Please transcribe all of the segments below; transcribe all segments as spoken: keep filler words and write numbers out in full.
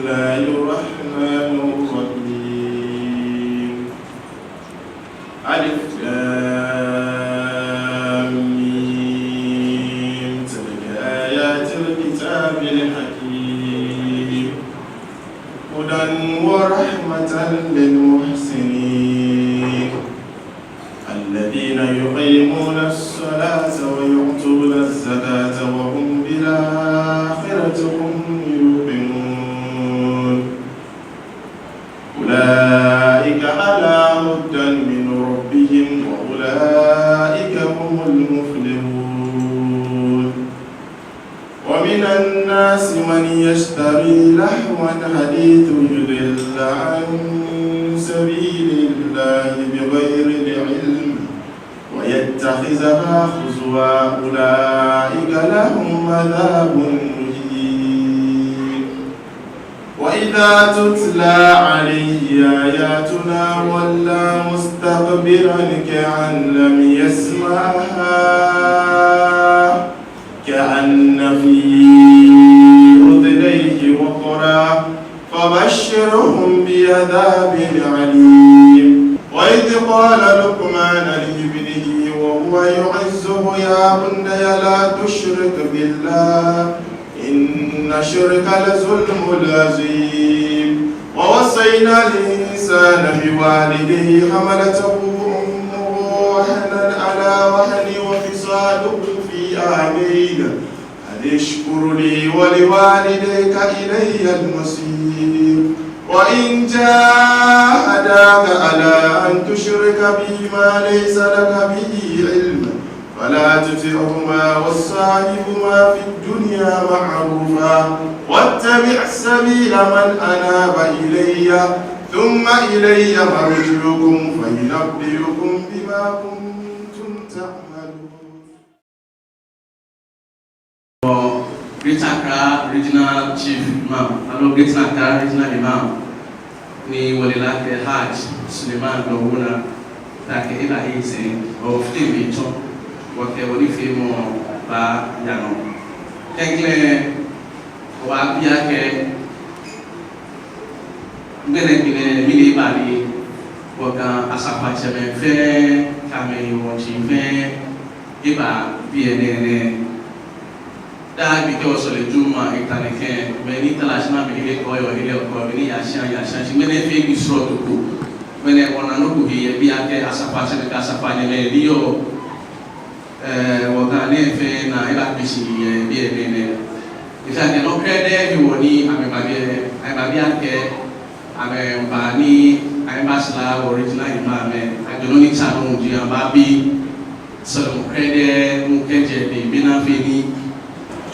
بسم الله الرحمن الرحيم. ألف لام ميم. تلك آيات الكتاب الحكيم. هدى ورحمة للمحسنين. الذين يقيمون الصلاة ويؤتون الزكاة وهم بالآخرة هم يوقنون. أولئك على هدى من ربهم وأولئك هم المفلحون. ومن الناس من يشتري لهو الحديث ليضل عن سبيل الله بغير علم ويتخذها هزوا أولئك لهم عذاب مهين. وإذا تتلى عليه آياتنا ولى مستكبرا كأن لم يسمعها كأن في أذنيه وقرا فبشرهم بعذاب أليم. وإذ قال لقمان لابنه وهو يعظه يا بني لا تشرك بالله إن الشرك لظلم عظيم. ووصينا الإنسان بوالديه حملته أمه وهنا على وهن وفصاله في عامين أن اشكر لي ولوالديك إلي المصير. وإن جاهداك على أن تشرك بي ما ليس لك به علم فلا تطعهما وصاحبهما في الدنيا معروفا واتبع سبيل من أناب إلي ثم إلي مرجعكم فأنبئكم بما كنتم تعملون. Greater Accra Regional Chief Imam, aloo Greater Accra Regional Imam, ni wɔle lɛ akɛ Hajj Suleiman Dowuona, taakɛ eba ehiɛ sɛɛ, wɔfite mli tsɔ, wɔkɛ wɔnifeemɔ baaya nɔ. Klɛŋklɛŋ, wɔbaabi akɛ, ŋmɛnɛ gbi nɛɛ, mɛni eba ni wɔ Ga asafoiatsɛmɛi fɛɛ, kɛ amɛyiwaladɔmɛi fɛɛ, eba biɛ nɛɛ nɛɛ. Daa gbi kɛ wɔsɔle Juma eta nɛkɛ, mɛi ni ta shi ni amɛhe kɔɔyɔɔ, he lɛ kɔɔyɔɔ, mɛi ni yaa shia yaa shia, shi ŋmɛnɛ efee gbi srɔto ko. Ŋmɛnɛ wɔna nɔ ko he yɛ biɛ akɛ asafoiatsɛmɛi kɛ asafoianyɛmɛi ni yɔɔ, eh, wɔ Ga nɛɛ fɛɛ naa, eba kpe shi yɛ biɛ nɛɛ nɛɛ. Efee akɛ nɔ krɛdɛɛ hewɔ ni amɛba biɛ, amɛba biɛ akɛ amɛba ni amɛbashra wɔ Regional Imam lɛ, ajɔ nɔ ni tsa nɔ ji amɛbabi sɔlemɔ krɛdɛɛ hu kɛjɛ be mli ni afee ni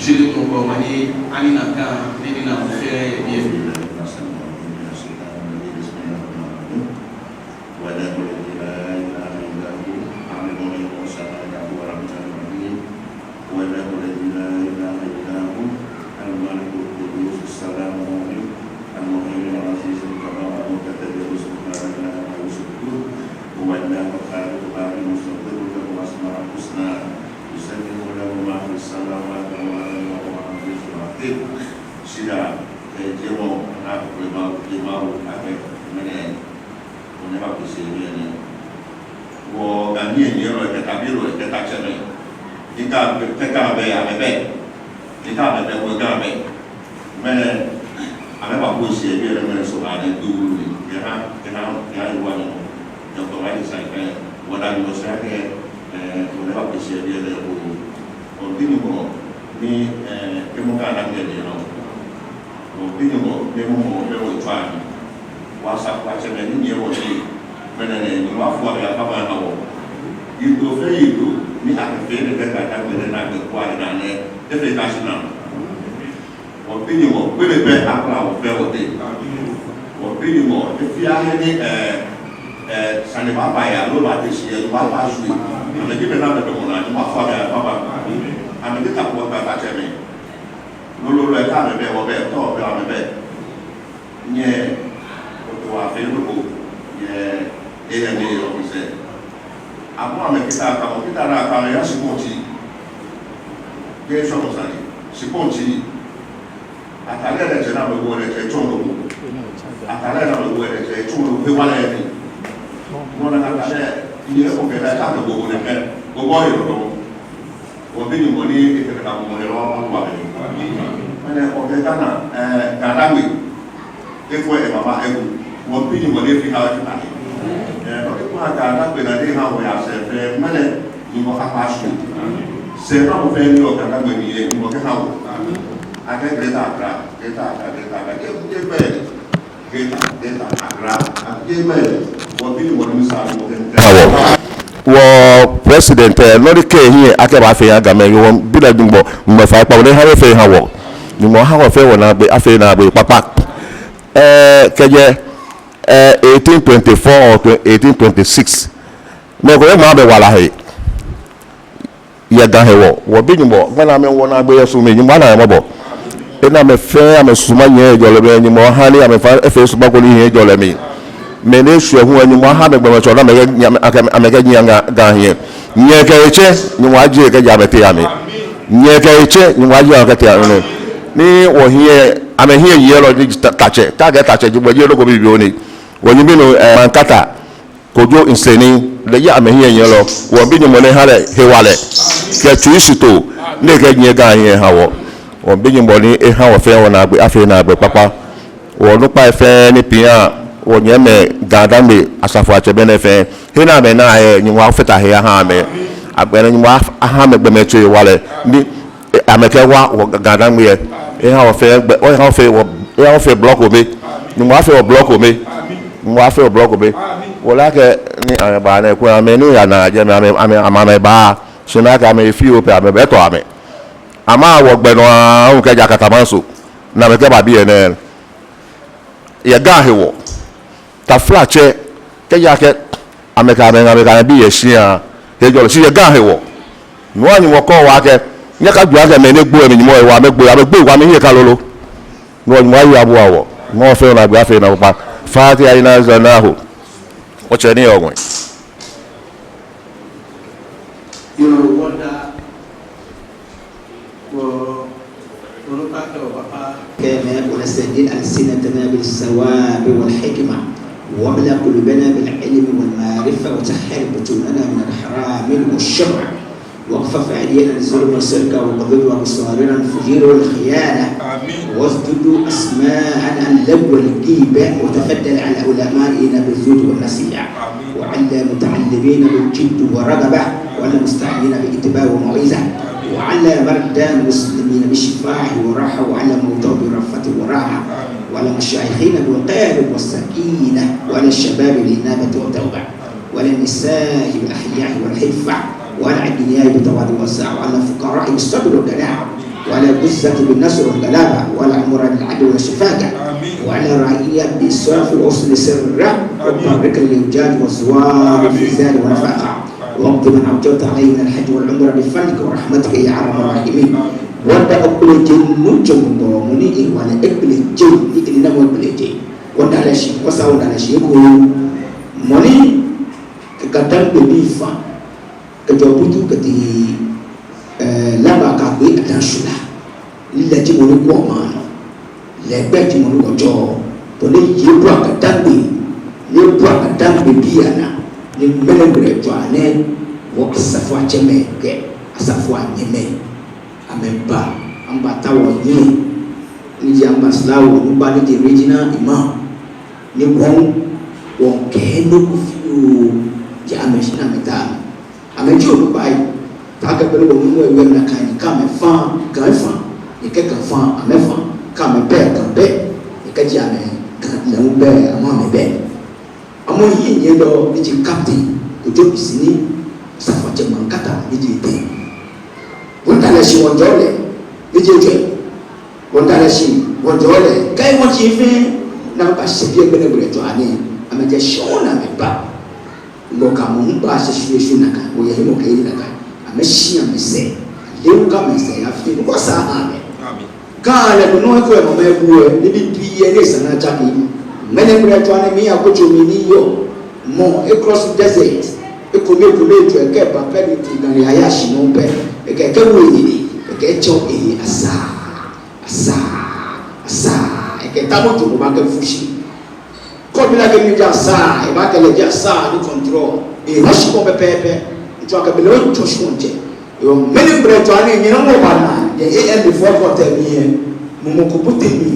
shweremɔ ko ma ni ani nakai ni ni na mɔ fɛɛ yɛ biɛ. ولا قل لا إله إلا هو، عالم الغيب والشهادة هو العزيز الحكيم. هو الله الذي لا إله إلا هو الملك القدوس السلام المؤمن المهيمن العزيز الجبار المتكبر سبحان الله عما يشركون. هو الله الخالق البارئ المصور له الأسماء الحسنى يسبح له ما في السماوات وما في الأرض وهو العزيز الحكيم. Shi daa, eh, jɛmɔ, na, jɛmɔ, jɛmɔ, akɛ, mɛnɛ, Wɔnɛ ba kpee shi yɛ biɛ nɛɛ. Wɔ Ga niyenii lɛ, kɛ tabilɔi, kɛ tatsɛmɛi. Ni kɛ, kɛ Ga bɛ, amɛbɛ. Ni kɛ amɛbɛ, wɔ Ga bɛ. Mɛnɛ, amɛba kpee shi yɛ biɛ nɛɛ, ŋmɛnɛ sɔɔ ba nɛɛ duulu ni. Kɛha, kɛha, kɛha Yehowa Nyɔŋmɔ. Nyɔŋmɔ ba ni sa kɛ, wɔda Nyɔŋmɔ shi akɛ, eh, wɔnɛ ba kpee shi yɛ biɛ nɛɛ ko. Wɔbi Nyɔŋmɔ ni, eh, kɛ mɔ ka na kɛ ni nɔ. Wɔbi Nyɔŋmɔ ni mɔ mɔ bɛ wɔ tswa ni. Wɔ asafoiatsɛmɛi ni yɛ wɔ shi. Mɛnɛ nɛɛ ni wɔfo amɛ akaba na wɔ. Yiŋtoo fɛɛ yiŋtoo ni akɛfee nɛkɛ kata gbele na gbɛ kua eda nɛɛ. Efee ka shi na. Wɔbi Nyɔŋmɔ, gbele bɛ akpla wɔ fɛɛ wɔteŋ. Wɔbi Nyɔŋmɔ, efee ahe ni, eh, eh, sane baaba ya, loo baate shi ya, loo baaba shwie. Amɛji bɛ na bɛ dɔmɔ na, ni wɔfo amɛ akaba. Amɛji ta ko kata tsɛmɛi. Lolo lɛ ka amɛbɛ, wɔbɛ, tɔ bɛ amɛbɛ. Nyɛ, oto wa fɛɛ loko, nyɛ, eya ni yɔ kusɛ. Amɔ amɛ kita ka, mɔ kita na ka, ya shikpɔŋ tsi. Kɛ shikpɔŋ sani, shikpɔŋ tsi. A, Atade lɛ tsɛ ni amɛwo lɛ tsɛ tsɔɔ lɛ. Atade ni amɛwo lɛ tsɛ tsɔɔ lɛ hewalɛ ni. Mɔ ni atade lɛ, ni ekɔ kɛ lɛ tsɛ amɛwo lɛ kɛ. Obɔ yɛ lɔ. Wɔbi Nyɔŋmɔ ni ekɛ lɛ ka mɔ lɛ lɔ, mɔ wa bɛ. Mɛni okɛɛ Ghana, eh, Ga-Dangme. Efɔ emama egu. Wɔbi Nyɔŋmɔ ni efi ha efi ha. Eh, nɔ ni kpa Ga-Dangme naa ni eha wɔ yɛ sɛɛ fɛɛ, mɛni Nyɔŋmɔ akpa su. Sɛɛ ni wɔfee ni yɔɔ Ga-Dangme mli lɛ, Nyɔŋmɔ kɛha wɔ. Akɛ Greater Accra, Greater Accra, Greater Accra. Kɛ, kɛ bɛ, Greater, Greater Accra. Akɛ bɛ, wɔbi Nyɔŋmɔ ni sa, Nyɔŋmɔ kɛ, kɛha wɔ. Wɔ president, eh, nɔ ni kɛ hiɛ akɛbaafee aha Gamɛi, wɔbi lɛ Nyɔŋmɔ, Nyɔŋmɔ fai kpa, ni eha lɛ fɛɛ ha wɔ. Nyɔŋmɔ aha wɔ fɛɛ wɔnaagbee, afee naagbee kpakpa. Eh, kɛjɛ, eh, eighteen twenty-four or twe-, eighteen twenty-six. Mɛi komɛi ŋma amɛwala he. Yɛ Ga hewɔ, wɔbi Nyɔŋmɔ, ŋmɛnɛ amɛwo naagbee yɛ su mli, Nyɔŋmɔ ana amɛ mɔbɔ. Ena amɛ fɛɛ amɛsumɔɔ nyɛ yɛ jɔlɛ mli, Nyɔŋmɔ aha ni amɛfɛɛ efee subaŋ ko ni hiɛ yɛ jɔlɛ mli. Mɛi ni eshwɛ hu, Nyɔŋmɔ aha amɛ gbɔmɔtso ni amɛkɛ, amɛ, amɛkɛnyiɛ Ga, Ga hiɛ. Nyɛ kɛ etsɛ, Nyɔŋmɔ ajie kɛjɛ amɛteŋ amli. Nyɛ kɛ etsɛ, Nyɔŋmɔ ajie amɛ kɛtee amli. Ni wɔhiɛ, amɛhiɛnyiɛlɔ ni ta-, Tatsɛ, kɛ akɛɛ Tatsɛ ji, wɔji loko bibioo ni. Wɔnyɛmi nuu, eh, Mankata, Kojo Nseni, lɛ ji amɛhiɛnyiɛlɔ, wɔbi Nyɔŋmɔ ni eha lɛ hewalɛ kɛ tsuishitoo, ni ekɛnyiɛ Ga hiɛ eha wɔ. Wɔbi Nyɔŋmɔ ni eha wɔ fɛɛ wɔnaagbee, afee naagbee kpakpa. Wɔnukpai fɛɛ ni pia, wɔnyɛmimɛi Ga-Dangme asafoiatsɛmɛi nɛɛ fɛɛ, he ni amɛnaa yɛ, Nyɔŋmɔ afata he aha amɛ. Agbɛnɛ Nyɔŋmɔ aha amɛ gbɔmɔtso hewalɛ, ni amɛkɛwa wɔ Ga-Dangme lɛ. Eha wɔ fɛɛ gbɛ, eha wɔ fɛɛ wɔ, eha wɔ fɛɛ blɔ kome. Nyɔŋmɔ afee wɔ blɔ kome. Nyɔŋmɔ afee wɔ blɔ kome. Wɔle akɛ ni amɛba nɛɛ, kulɛ amɛ ni yaa nɔ jɛmɛ, amɛ, amɛ, amɛ, amɛba. Shi nakai amɛ fio pɛ amɛbɛ tɔ amɛ. Ama wɔ gbɛ nɔ aahu kɛjɛ Katamanso. Ni amɛkɛba biɛ nɛɛ. Yɛ Ga hewɔ. Taflatsɛ, kɛji akɛ, amɛkɛ, amɛ, amɛkɛ, amɛbi yɛ shia, hejɔlɛ, shi yɛ Ga hewɔ. No hewɔ Nyɔŋmɔ kɛɔ wɔ akɛ, nyɛkajwɛŋ akɛ mɛi ni gboɔ mi Nyɔŋmɔ hewɔ, amɛgbo, amɛgbo, amɛhiɛ ka lolo. No hewɔ Nyɔŋmɔ ayi abua wɔ, Nyɔŋmɔ fɛɛ wɔnaagbee afee naa kpakpa. Fatiha inna anzalnahu. Wɔtsɛ ni yɔɔ ŋwɛi. You know, wonder كما ونسدد ألسنتنا بالثواب والحكمة، واملأ قلوبنا بالعلم والمعرفة، وطهر بطوننا من الحرام والشبع، واكفف أيدينا عن الظلم والسرقة والغلول وأبصارنا عن الفجور والخيانة، آمين. واسدد أسماعنا عن اللغو والغيبة، وتفضل على علمائنا بالزهد والنصيحة، آمين. وعلى متعلمينا بالجد والرغبة، وعلى مستمعينا بالاتباع والموعظة، وعلى مرضى المسلمين بالشفاء والراحة، وعلى موتى بالرأفة والراحة، وعلى مشايخنا بالقلب والسكينة، وعلى الشباب بالإنابة والتوبة، وعلى النساء بالحياء والعفة، وعلى الأغنياء بالتواضع والسعة، وعلى الفقراء بالصبر والغنى، وعلى الغزاة بالنصر والغلبة، وعلى الأمراء بالعدل والشفاء، وعلى الرعية بالإنصاف وحسن السيرة، وبارك للحجاج والزوار في الزاد والنفقة. واقض ما وجبت عليهم من الحج والعمرة بفضلك ورحمتك يا أرحم الراحمين. Wɔda akpleje nɔ tsɔ mɔ mɔ ni ehewalɛ ekpleje, ni enina mɔ ekpleje. Wɔda lɛ shi, wɔsa wɔda lɛ shi ekoŋŋ. Mɔ ni kɛ Ga-Dangme bii fã, kɛjɛ Obutu kɛtee, eh, Laba kɛyakwɛ Adansu la. Lɛ ji mɔ ni kwɛɔ maŋ nɔ. Lɛ gbɛi ji mɔ ni wɔjɔɔ. Tɔ ni eye ebua Ga-Dangme. Ni ebua Ga-Dangme bii anaa. Ni ŋmɛnɛ ŋmɛlɛtswaa nɛɛ, wɔ asafoiatsɛmɛi kɛ asafoianyɛmɛi, amɛba, amɛbata wɔhiɛ. Ni ji amɛbasra wɔ, ni ba ni ji regional imam. Ni wɔŋ, wɔŋkɛɛ nɔ ko fioo, ja amɛshi ni amɛta. Amɛji onukpai, taakɛ beni wɔnu wɔ ewɛ mina kan ni kɛ amɛfã, Ga efã, ni kɛ Ga fã, amɛfã, kɛ amɛbɛ, Ga bɛ, ni kɛji amɛ, Ga lɛ hu bɛ, amɛ amɛbɛ. Amɛhiɛnyiɛlɔ, ni ji Captain Kojo Nseni, asafoiatsɛ Mankata, ni ji etɛ. Wɔda lɛ shi wɔjɔɔ lɛ, ni ji ejwɛ. Wɔda lɛ shi, wɔjɔɔ lɛ, kɛ wɔji fɛɛ, ni amɛbashɛ biɛ ŋmɛnɛ ŋmɛlɛtswaa nɛɛ, amɛjɛ shɔŋŋ ni amɛba. Ŋkɔ ka mɔ hu ba shɛ shwie shwie nakai, wɔyɛ hemɔkɛyeli nakai. Amɛshi amɛsɛɛ, aleu ka amɛsɛɛ, afite nɔ ko asa aha amɛ. Ga lɛ nɔ nɔ eko yɛ mama ebu ɛ, nibii pii yɛ ni esa ni atsake. Ŋmɛnɛ ŋmɛlɛtswaa nɛɛ mli akutso mli ni yɔɔ. Mɔ e-cross desert, ekome ekome etsɔ ekɛba pɛ ni eti Ga lɛ aya shi nɔ pɛ, ekɛ kɛ wo eyi ni, ekɛ tsɔ eyi asa. Asa, asa. tamɔ jɔɔmɔ baakɛ fu shi. Kɛ obi lɛ akɛ mɛni ji asaa, ebaakɛɛ lɛ eji asaa ni control. Eho shikpɔŋ pɛpɛɛpɛ. Etsɔɔ akɛ belɛ otsɔ shikpɔŋtsɛ. Yoo, mɛni hewɔ etsɔɔ ni nyɛnɔ mɔ ba naa, yɛ A M before kɔtɛ mli lɛ, mɔ mɔ ko bote mli,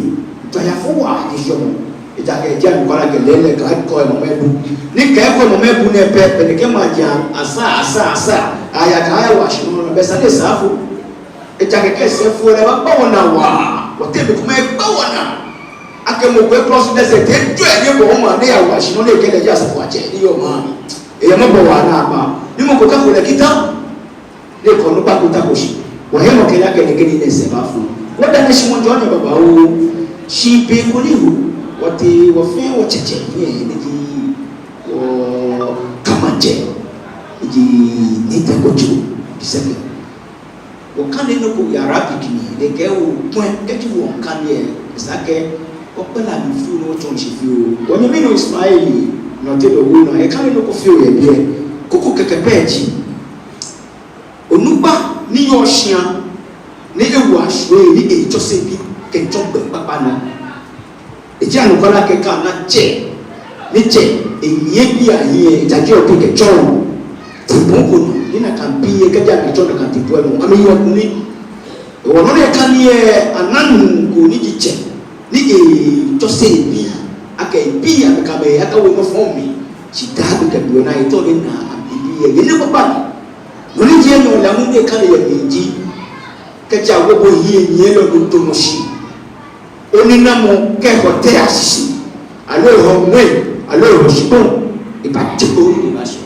etsɔɔ ayafo waa ji shɔmɔ. Ejaakɛ eji anɔkwale akɛ lɛɛlɛŋ kɛ ekɔ emɔmɔ ebu. Ni kɛ ekɔ emɔmɔ ebu nɛɛ pɛ, belɛ kɛ maŋ ji asaa, asaa, asaa, aya kɛ aya wa shi nɔ, belɛ esa ni esa afo. Ejaakɛ kɛ esa efo lɛ, ebaagba wɔnaa waa. Wɔteŋ mɛi komɛi egba wɔnaa. Akɛ mɔ ko ekpɔ shi lɛ sɛɛ, te ejɔ ehe ebɔ wɔmaŋ ni eyawa shi nɔ ni ekɛɛ lɛ eji asafoiatsɛ ni yɔɔ maŋ mli. Eyɛ mɔbɔ waa naakpa. Ni mɔ ko kafo lɛ kita. Ni ekɔ onukpa ko tako shi. Wɔhemɔkɛyeli akɛ nɛkɛ nii nɛɛ sɛɛ baafo. Wɔdamɔ shi wɔmiijɔɔ nyɛ babaoo. Shi be ko ni ho, wɔtee wɔfɛɛ wɔtsɛtsɛ nyɛ ni ji wɔkamaŋtsɛ, ni ji Nii Tɛko Tsuru Sɛkɛ. Wɔkane nɔ ko yɛ Arabic mli, ni ekɛɛ okwɛ, kɛji wɔmiikane lɛ, esa akɛ wɔkpɛ lɛ mli fioo ni wɔtsɔɔ shishi fioo. Wɔnyɛmi nuu Ismail, nɔ tɛ lɛ wu nɔ, ekane nɔ ko fioo yɛ biɛ. Kuku kɛkɛ pɛ ji, onukpa ni yɔɔ shia, ni ewo ashwie, ni etsɔse bii kɛtsɔ gbɛ kpakpa nɔ. Eji anɔkwale akɛ kɛ ana tsɛ, ni tsɛ enyiɛ bii ahiɛ, ejaje obi kɛtsɔ. Tipɔŋ ko nɔ, ni nakai bii lɛ kɛji akɛtsɔ nakai tipɔŋ lɛ nɔ, amɛyɔɔ kunim. Hewɔ nɔ ni ekane lɛ, ana nuu ko ni ji tsɛ, ni etsɔse ebii, akɛ ebii amɛkɛ amɛ akawo nɔ fɔŋ mli. Shi daa gbi kɛ gbi lɛ ona etɔ ni ena amɛbii lɛ, yɛ nɔ kpakpa mli. Nɔ ni ji enyɔ lɛ hu ni ekane yɛ mli ji, kɛji awo bo hiɛnyiɛlɔ ni oto nɔ shi, oninamɔ kɛ eho tee ashishi, aloo eho ŋwɛi, aloo eho shikpɔŋ, ebaatse kpo ni ebashɛ.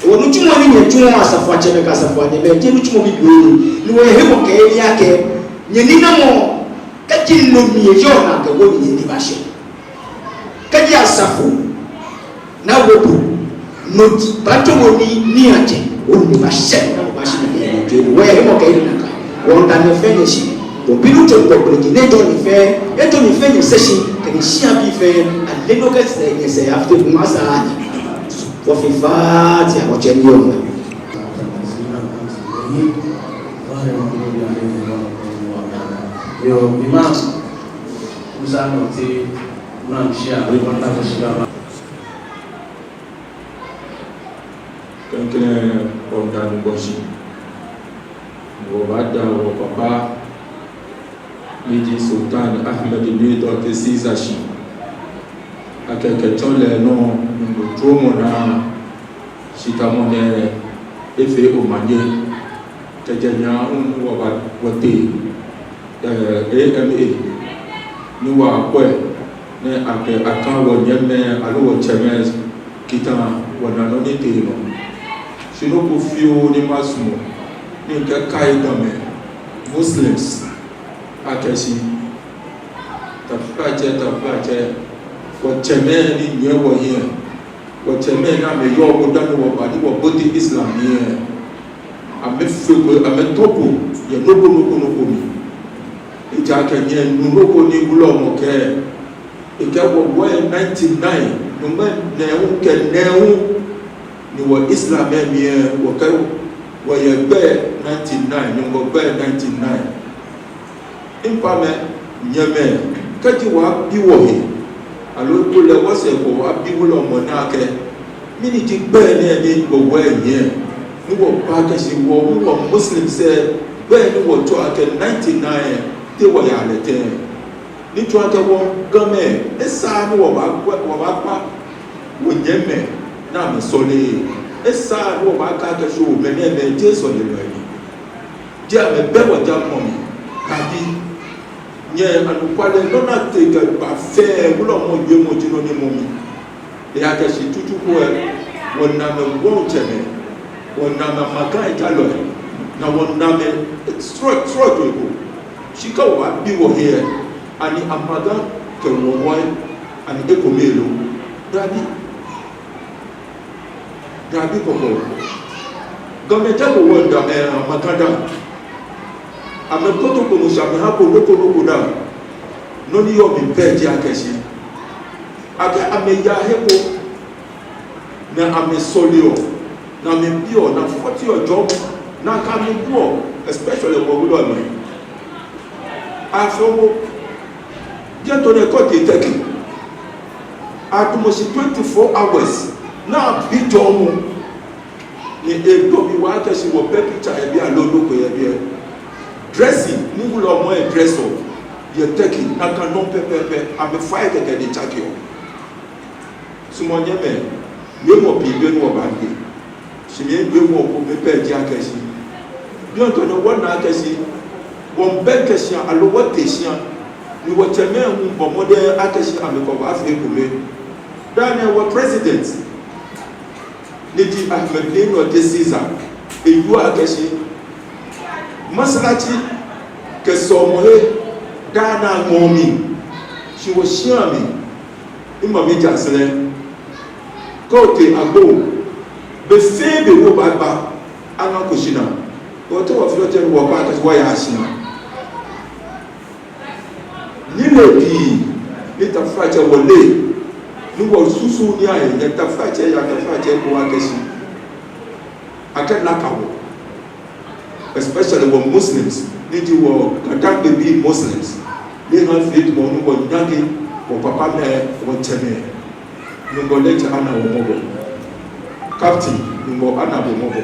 Hewɔ nitsumɔ ni nyɛtsuɔ, asafoiatsɛmɛi kɛ asafoianyɛmɛi, jeee nitsumɔ bibioo ni. Ni wɔyɛ hemɔkɛyeli akɛ nyɛninamɔ, kɛji no mli eyɔɔ nakai hewɔ ni nyɛnine bashɛ. Kɛji asafo ni awo bo, no ji, baatsɔ bo ni, niiatsɛ, hewɔ ni nyɛbashɛ, ni nyɛbashi ni nyɛnine je. Wɔyɛ hemɔkɛyeli nakai. Wɔmiida nyɛ fɛɛ nyɛ shi. Wɔbi nɔ ko kpɔkpɔ ji ni ejɔ nyɛ fɛɛ, ejɔ nyɛ fɛɛ nyɛsɛɛ shi, kɛ nyɛshiabii fɛɛ, ale nɔ kɛ sɛɛ nyɛsɛɛ afite kuma saa ni. Wɔfee Fatiha wɔtsɛ ni yɔɔ mli. Yoo, Imam, Musa nɔ ti, Imam Shia, Imam Tafashi Baba. Klɛŋklɛŋ, wɔmiida Nyɔŋmɔ shi. Wɔbaada wɔpapa, ni ji Sultan Ahmed Nii Dɔte Caesar shi, akɛ kɛtsɔ lɛ nɔ, Nyɔŋmɔ duromɔ naa, shitamɔ nɛɛ efee omanye. Kɛjɛ nyɛ hu ni wɔba wɔtee, eh, A M A, ni wɔkwɛ, ni akɛ aka wɔnyɛmimɛi aloo wɔtsɛmɛi kita, wɔna nɔ ni tee nɔ. Shi nɔ ko fioo ni masumɔ ni mikɛkai Gamɛi, Muslims, akɛ shi, taflatsɛ, taflatsɛ, wɔtsɛmɛi ni nyiɛ wɔhiɛ, wɔtsɛmɛi ni amɛyɔɔ kpo dani wɔba ni wɔbote Islam hiɛ, amɛfeko, amɛtɔko yɛ nɔ ko, nɔ ko, nɔ ko mli. Ejaakɛ nyɛnu nɔ ko ni wulɔmɔ kɛɛ, ekɛɛ wɔ, wɔyɛ ninety-nine, nyɔŋmai nɛɛhu kɛ nɛɛhu, ni wɔ Islam lɛ mli lɛ, wɔkɛ, wɔyɛ gbɛi ninety-nine, Nyɔŋmɔ gbɛi ninety-nine. Mipa mɛi, nyɛmɛi, kɛji wɔbi wɔhe, aloo ekolɛ wɔsɛɛ ko wɔbi wulɔmɔ nɛɛ akɛ, mɛni ji gbɛi nɛɛ ni wɔ, wɔyɛ nyiɛ, ni wɔkpa akɛ shi wɔ, wɔ Muslims lɛ, gbɛi ni wɔtsɔɔ akɛ ninety-nine, te wɔyaa lɛ tɛŋŋ? Ni tsɔɔ akɛ wɔ Gamɛi, esaaa ni wɔbaa, wɔbaakpa wɔnyɛmimɛi ni amɛsɔleee. Esaaa ni wɔbaakɛɛ akɛ shi oo, mɛnɛmɛi jeee sɔlemɛi ni. Jeee amɛbɛ wɔjamɔ mli. Dabi. Nyɛ anɔkwale nɔ ni atee kɛba fɛɛ, wulɔmɔ wiemɔ ji nɔ ni mɔ mli. Ejaakɛ shi tsutsu ko lɛ, wɔna amɛ wɔŋtsɛmɛi, wɔna amɛ amagai jalɔi, ni wɔna amɛ srɔtoi srɔtoi ko. Shi kɛ wɔbi wɔhe lɛ, ani amaga kɛ wɔŋ lɛ, ani ekome lo? Dabi. Dabi kɔkɔ. Gamɛi jalɔ wɔŋ da, eh, amaga da. Amɛkpotoko nɔ shi amɛhako nɔ ko nɔ ko da. Nɔ ni yɔɔ mli pɛ ji akɛ shi, akɛ amɛyaa he ko, ni amɛsɔleɔ, ni amɛbiɔ, ni afɔseɔ jɔɔmɔ, ni akɛ amɛ buɔ, especially wɔ wulɔmɛi. Afɔ wɔ. Kɛ tɔ nɛɛ kɔ tee Turkey, atumɔ shi twenty-four hours, ni abi jɔɔmɔ. Ni edo mi waa akɛ shi wɔbɛ picture yɛ biɛ aloo nɔ ko yɛ biɛ. Dressing ni wulɔmɔ lɛ dress-ɔ yɛ Turkey, nakai nɔŋŋ pɛpɛɛpɛ, amɛfaa lɛ kɛkɛ ni etsakeɔ. Suɔmɔ nyɛmimɛi, wiemɔ pii bɛ ni wɔbaagbe. Shi miwiemɔ kome pɛ ji akɛ shi, bianɛ tɔ nɛɛ wɔna akɛ shi, wɔmiibɛŋkɛ shia aloo wɔtee shia, ni wɔtsɛmɛi hu bɔ mɔdɛŋ akɛ shi amɛkɛ wɔ baafee ekome. Daa nɛɛ wɔ president, ni ji Ahmed Lino de Caesar, ewie akɛ shi, masalaci kɛ sɔlemɔhe daa nɛɛ aŋmɛɔ mli, shi wɔshiai amli, ni mami ja sɛlɛ, kɛ otee Agbo, be fɛɛ be wɔbaagba, aŋa ko shi naa. Wɔtee wɔfee lɛ tɛŋŋ wɔkpa akɛ shi wɔya shia. Nilee pii, ni taflatsɛ wɔle, ni wɔsusu nii ahe, ni taflatsɛ ya taflatsɛ ko akɛ shi, akɛ laka wɔ. Especially wɔ Muslims, ni ji wɔ Ga-Dangme bii Muslims. Ni ha fee tamɔ ni wɔnyaŋe wɔpapamɛi, wɔtsɛmɛi. Nyɔŋmɔ lɛ tsɛ ana wɔ mɔbɔ. Captain, Nyɔŋmɔ ana bo mɔbɔ.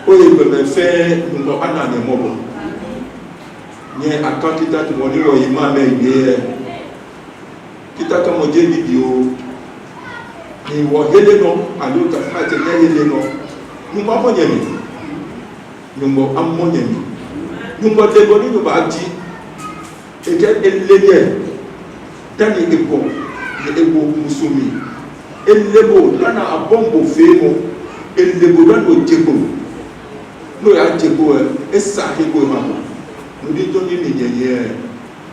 Oyigbɛmɛi fɛɛ, Nyɔŋmɔ ana nyɛ mɔbɔ. Nyɛ akɛ kita tamɔ ni wɔyi mamɛi wie lɛ, kitakamɔ jeee bibioo. Ni wɔhere nɔ, aloo taflatsɛ nyɛhere nɔ. Nyɔŋmɔ amɔ nyɛmli. Nyɔŋmɔ amɔ nyɛmli. Nyɔŋmɔ le bɔ ni nyɛbaaji. Ekɛɛ ele nyɛ dani ebɔ, ni ebo musu mli. Ele bo dani abɔŋ bo feemɔ. Ele bo dani oje kpo. Ni oyaje kpo lɛ, esa he ko ema bo. No ji tɔ ni mi nyɛnyɛ.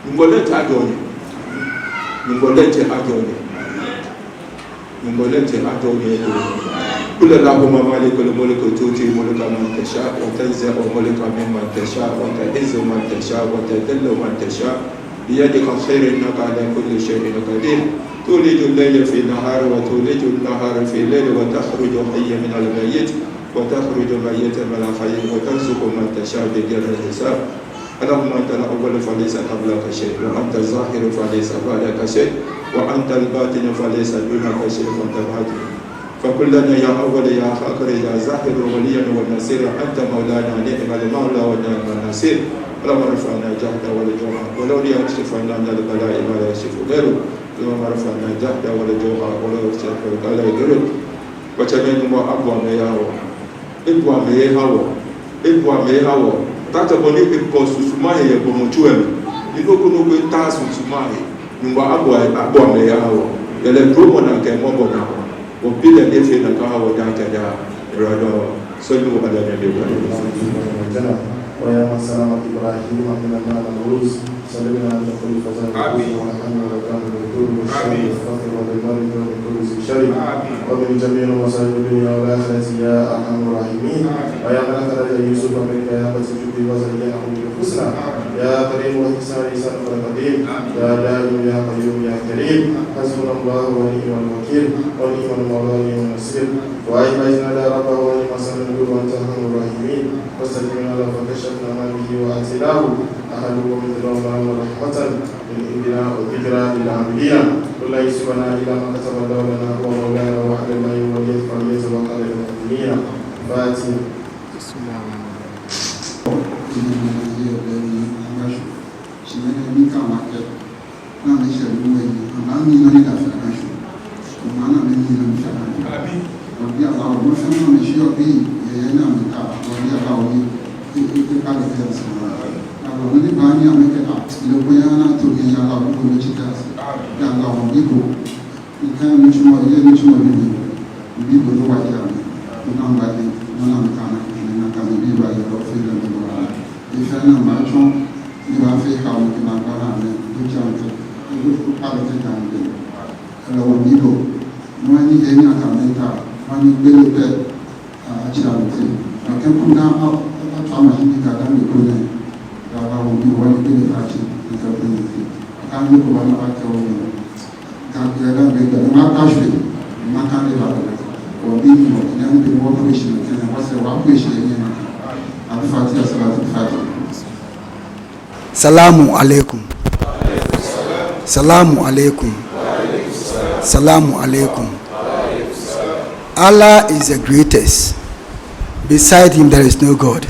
Nyɔŋmɔ lɛ tsɛ ajɔɔ nyɛ. Nyɔŋmɔ lɛ tsɛ ajɔɔ nyɛ. Nyɔŋmɔ lɛ tsɛ ajɔɔ nyɛ ekoŋŋ. قل اللهم مالك الملك تؤتي الملك من تشاء وتنزع الملك ممن تشاء وتعز من تشاء وتذل من تشاء بيدك الخير إنك على كل شيء قدير تولج الليل في النهار وتولج النهار في الليل وتخرج الحي من الميت وتخرج الميت من الحي وترزق من تشاء بغير حساب. اللهم أنت الأول فليس قبلك شيء، وأنت الظاهر فليس بعدك شيء، وأنت الباطن فليس دونك شيء، فأنت باطن. فكن لنا يا أول يا آخر يا ظاهر وليا ونصيرا، أنت مولانا نعم المولى ونعم النصير. اللهم ارفع عنا الجهد والجوع ولو ليكشف عنا من البلاء ما لا يكشف غيره. اللهم ارفع عنا الجهد والجوع ولو ليكشف عنا من البلاء ما لا يكشف غيره. Wɔtsɛmɛi, Nyɔŋmɔ abua amɛ eha wɔ. Ebua amɛ eha wɔ. Ebua amɛ eha wɔ. Taakɛ bɔ ni ekɔ susuma he yɛ gbɔmɔtso lɛ mli. Ni nɔ ko nɔ ko etaaa susuma he. Nyɔŋmɔ abua, abua amɛ eha wɔ. Yɛ lɛ duromɔ naa kɛ mɔbɔ naa. Wɔbi lɛ ni efee nakai eha wɔ daa kɛ daa. Awurade, صلوا على النبي. ويا من سلم إبراهيم من النمرود. سلمنا أن تقول فزاد آمين. الحزن والهم والغم والجوع والشر آمين. والفقر والمرض ومن كل ذي شر. آمين. ومن جميع مصائب الدنيا والآخرة يا أرحم الراحمين. آمين. ويا من أخرج يوسف من غيابة الجب وزينه بالحسنى. آمين. يا كريم وإحسان إحسانك القديم. آمين. يا دائم يا قيوم يا كريم. آمين. حسبنا الله ونعم الوكيل. آمين. ونعم المولى ونعم النصير. وأي بيت نادى ربه ونعم الصمد وأنت أرحم الراحمين. فاستجبنا له فكشفنا ما به وآتيناه أهله ومثلهم معهم رحمة من عندنا وذكرى للعابدين. قل لن يصيبنا إلا ما كتب الله لنا هو مولانا وعلى الله فليتوكل المؤمنون. الفاتحة. Ni amɛshɛ lumɔ yi, amɛmiiŋa ni da fia ka shi. Mɔ ni amɛmiiŋa ni fia ka shi. Abi. Wɔbi Alahu, mɔ fɛɛ mɔ ni amɛshi yɔ bi, yɛ, yɛ ni amɛka, wɔbi Alahu ni, e, e, e, kpale kɛ sɔŋ. Alahu ni baa ni amɛkɛ, a, lɛ ko ya na to ni ya Alahu, ko ni tsi ka. Abi. Ya Alahu, wɔbi bo. Ni ka ni tsi mɔ, yɛ ni tsi mɔ ni ni. Wɔbi bo ni wa ya. Ni na ba ni, ni na ka na, ni na ka ni bi ba ya, wɔfee lɛ ni wa. Efee ni amɛtsɔ, ni baafee ha wɔ kɛ na kpa na amɛ, do tsa amɛ, do kpa lɛ tɛ tsa amɛ. Ele wɔ ni do, ni wɔnyiɛ he ni aka amɛ ta, wɔnyiɛ gbele pɛ, a, atsi amɛ tɛ. Akɛ kuna a, a, atswa ma shi ni ka da mi ko nɛ, da ba wɔ ni wɔnyiɛ gbele pɛ atsi, ni ka gbele tɛ. Aka ni ko ba na ba kɛ wɔ ni. Ga, Ga, Ga, Ga, Ga, ni ma ka shi, ni ma ka ni ba. Wɔbi ni wɔ, ni ani bi wɔ ko shi ni kɛ, wɔ sɛ wɔ ko shi ni ma. Abi Fatiha, Salatul Fatiha. Salamu alaikum. Salamu alaikum. Salamu alaikum. Allah is the greatest. Beside him there is no God.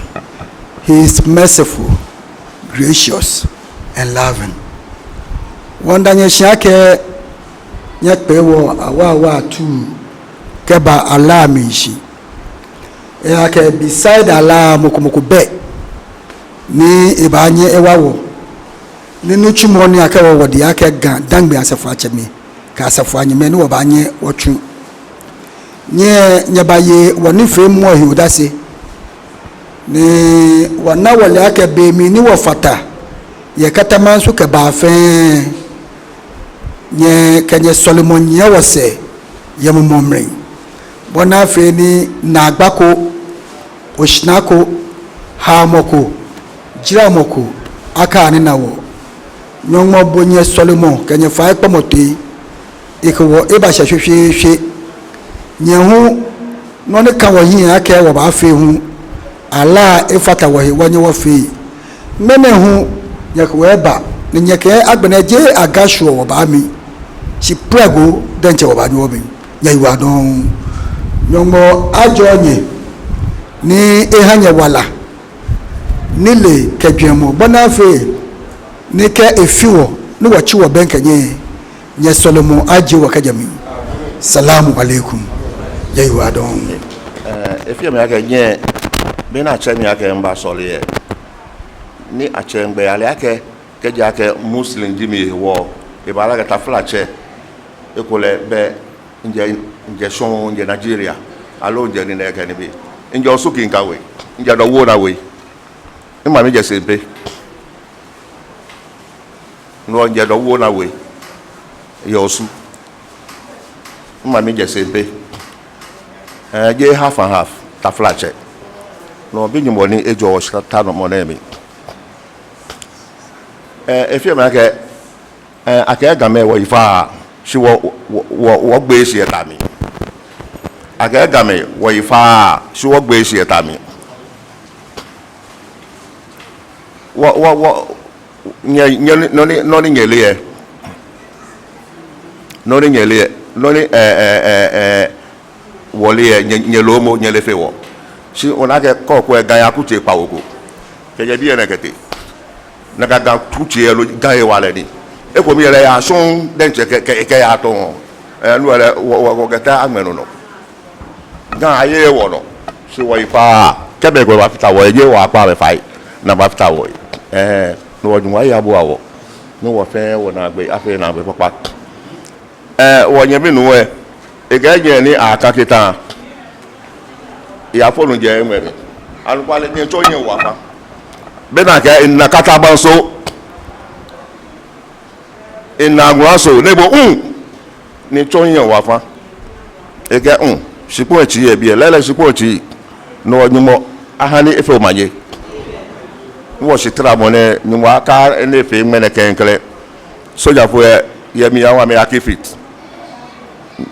He is merciful, gracious, and loving. Wɔmiida nyɛ shi akɛ nyɛkpee wɔ awaawaa atuu kɛba Allah mli shi. Ejaakɛ beside Allah mɔ ko mɔ ko bɛ ni ebaanyɛ ewa wɔ. Ni nitsumɔ ni akɛwo wɔdɛŋ akɛ Ga Dangme asafoiatsɛmɛi kɛ asafoianyɛmɛi ni wɔbaanyɛ wɔtsu. Nyɛ, nyɛbaye wɔnifeemɔ he odase. Ni wɔna wɔle akɛ be mli ni wɔfata yɛ Katamanso kɛba fɛɛ, nyɛkɛ nyɛsɔlemɔ nyiɛ wɔsɛɛ yɛ mumɔ mli. Bɔ ni afee ni naagba ko, oshara ko, haomɔ ko, jaramɔ ko, akɛ anina wɔ. Nyɔŋmɔ bo nyɛsɔlemɔ kɛ nyɛfaikpamɔ toi, ekɛ wɔ ebashɛ shweshweeshwe. Nyɛ hu, nɔ ni ka wɔhiɛ akɛ wɔbaafee hu, Allah efata wɔhe wɔnyɛ wɔfee. Ŋmɛnɛ hu, nyɛkɛ wɔ eba, ni nyɛkɛɛ agbɛnɛ jeee Ga shwuɔ wɔbaa mli, shi Prague diɛŋtsɛ wɔbaanyɛ wɔba mli. Nyɛyiwaladɔŋŋ. Nyɔŋmɔ ajɔɔ nyɛ, ni eha nyɛ wala, nilee kɛ jwɛŋmɔ, bɔ ni afee ni kɛ efi wɔ ni wɔtsi wɔbɛŋkɛ nyɛ, nyɛsɔlemɔ ajie wɔ kɛjɛ mli. Salamu alaikum. Nyɛyiwaladɔŋŋ. Eh, efeɔ mi akɛ nyɛ, be ni atsɛ mi akɛ mibasɔle lɛ, ni atsɛ mi gbɛi ale akɛ, kɛji akɛ Muslim ji mi hewɔ, ebaale akɛ taflatsɛ, ekolɛ bɛ, mijɛ, mijɛ shɔŋŋ, mijɛ Nigeria, aloo mijɛ nii nɛɛ kɛ nibii. Mijɛ Osu Kinka We, mijɛ Dowuona We. Mimami jɛ Sempe. No hewɔ mijɛ Dowuona We yɛ Osu. Mimami jɛ Sempe. Eh, jeee half and half, taflatsɛ. No hewɔ bi Nyɔŋmɔ ni ejɔɔ wɔ shi kɛtee nɔmɔ nɛɛ mli. Eh, efeɔ mi akɛ, eh, akɛɛ Gamɛi wɔyi fa, shi wɔ, wɔ, wɔ, wɔgbeee shi yɛ ta mli. Akɛɛ Gamɛi wɔyi fa, shi wɔgbeee shi yɛ ta mli. Wɔ, wɔ, wɔ, nyɛ, nyɛ, nɔ ni, nɔ ni nyɛle lɛ. Nɔ ni nyɛle lɛ. Nɔ ni, eh, eh, eh, eh, wɔle lɛ, nyɛ, nyɛle momo, nyɛle fe wɔ. Shi ona akɛ kɔkɔɛ Ga yɛ akutsei kpawo ko. Kɛjɛ biɛ nɛɛ kɛtee. Nakai Ga akutsei lɛ, no Ga hewalɛ ni. Ekomɛi lɛ yaa shɔŋŋ diɛŋtsɛ kɛ, kɛ, kɛyaa tɔŋŋ. Eh, no lɛ, wɔ, wɔ, wɔkɛtee aŋmɛ no nɔ. Ga ayeee wɔnɔ, shi wɔyi fa, kɛ mɛi komɛi bafata wɔhe, jeee wɔkpa amɛ fai, ni abafata wɔhe. Ɛɛ, ni wɔ Nyɔŋmɔ aya abua wɔ, ni wɔ fɛɛ wɔnaagbee afee naagbee kpakpa. Ɛɛ, wɔnyɛmi nuu lɛ, ekɛɛ nyɛ ni akã kita, eyafo nu jɛ eŋmɛ mli. Anɔkwale nyɛtsɔ nyɛwo afã. Bɛ nakai ena Katamanso. Ena Aŋulaso, ni ebo, mm, ni tsɔ nyɛ wa fa. Ekɛɛ, mm, shikpɔŋ lɛ tsi yɛ biɛ, lɛɛlɛŋ shikpɔŋ lɛ tsi. No hewɔ Nyɔŋmɔ aha ni efee omanye. Wɔ shitaramɔ nɛɛ, Nyɔŋmɔ aka ni efee ŋmɛnɛ klɛŋklɛŋ. Sojafoi lɛ, yɛ mli ya wa mi aki fit.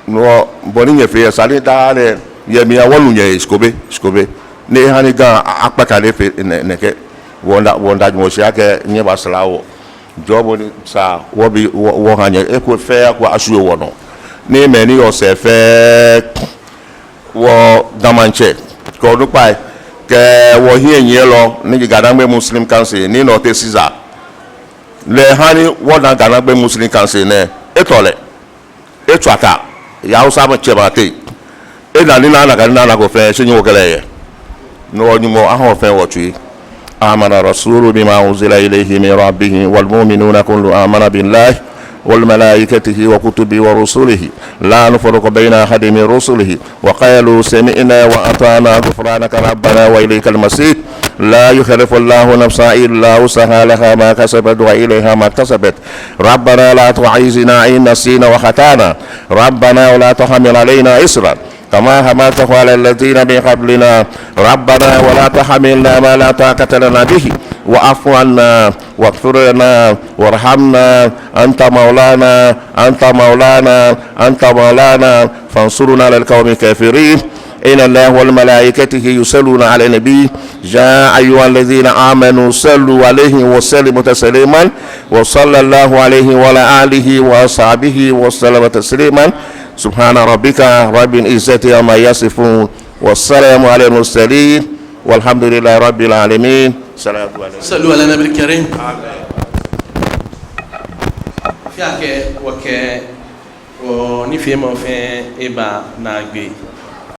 No hewɔ bɔ ni nyɛfee lɛ, esa ni daa nɛɛ, yɛ mli ya wɔnu nyɛhe shikome, shikome. Ni eha ni Ga a-, akpaka ni efee nɛ-, nɛkɛ. Wɔmiida, wɔmiida Nyɔŋmɔ shi akɛ nyɛbasara wɔ. Jɔɔmɔ ni sa wɔbi wɔ, wɔha nyɛ, eko fɛɛ eko ashwie wɔnɔ. Ni mɛi ni yɔɔ sɛɛ fɛɛ, wɔ Ga Maŋtsɛ, kɛ onukpai, kɛ wɔhiɛnyiɛlɔ, ni ji Ga-Dangme Muslim Council, ni nɔ tee Caesar. Lɛ ha ni wɔna Ga-Dangme Muslim Council nɛɛ, etɔ lɛ. Etswa ta, yɛ Hausa maŋtsɛmɛi ateŋ. Ena nii ni anaa, ni anako fɛɛ, shi Nyɔŋmɔ kɛ lɛ yɛ. No hewɔ Nyɔŋmɔ aha wɔ fɛɛ wɔtsui. آمن الرسول بما أنزل إليه من ربه والمؤمنون كل آمن بالله وملائكته وكتبه ورسله لا نفرق بين أحد من رسله وقالوا سمعنا وأطعنا غفرانك ربنا وإليك المصير. لا يكلف الله نفسا إلا وسعها لها ما كسبت وعليها ما اكتسبت. ربنا لا تؤاخذنا إن نسينا وأخطأنا. ربنا ولا تحمل علينا إصرا كما حملته على الذين من قبلنا. ربنا ولا تحملنا ما لا طاقة لنا به واعف عنا واغفر لنا وارحمنا أنت مولانا، أنت مولانا، أنت مولانا فانصرنا على القوم الكافرين. إن الله وملائكته يصلون على النبي، يا أيها الذين آمنوا صلوا عليه وسلموا تسليما، وصلى الله عليه وعلى آله وأصحابه وسلم تسليما. سبحان ربك رب العزة عما يصفون، وسلام على المرسلين، والحمد لله رب العالمين. صلوا على النبي. صلوا على النبي الكريم. Fɛɛ kɛ wɔkɛ wɔnifeemɔ fɛɛ eba naagbee.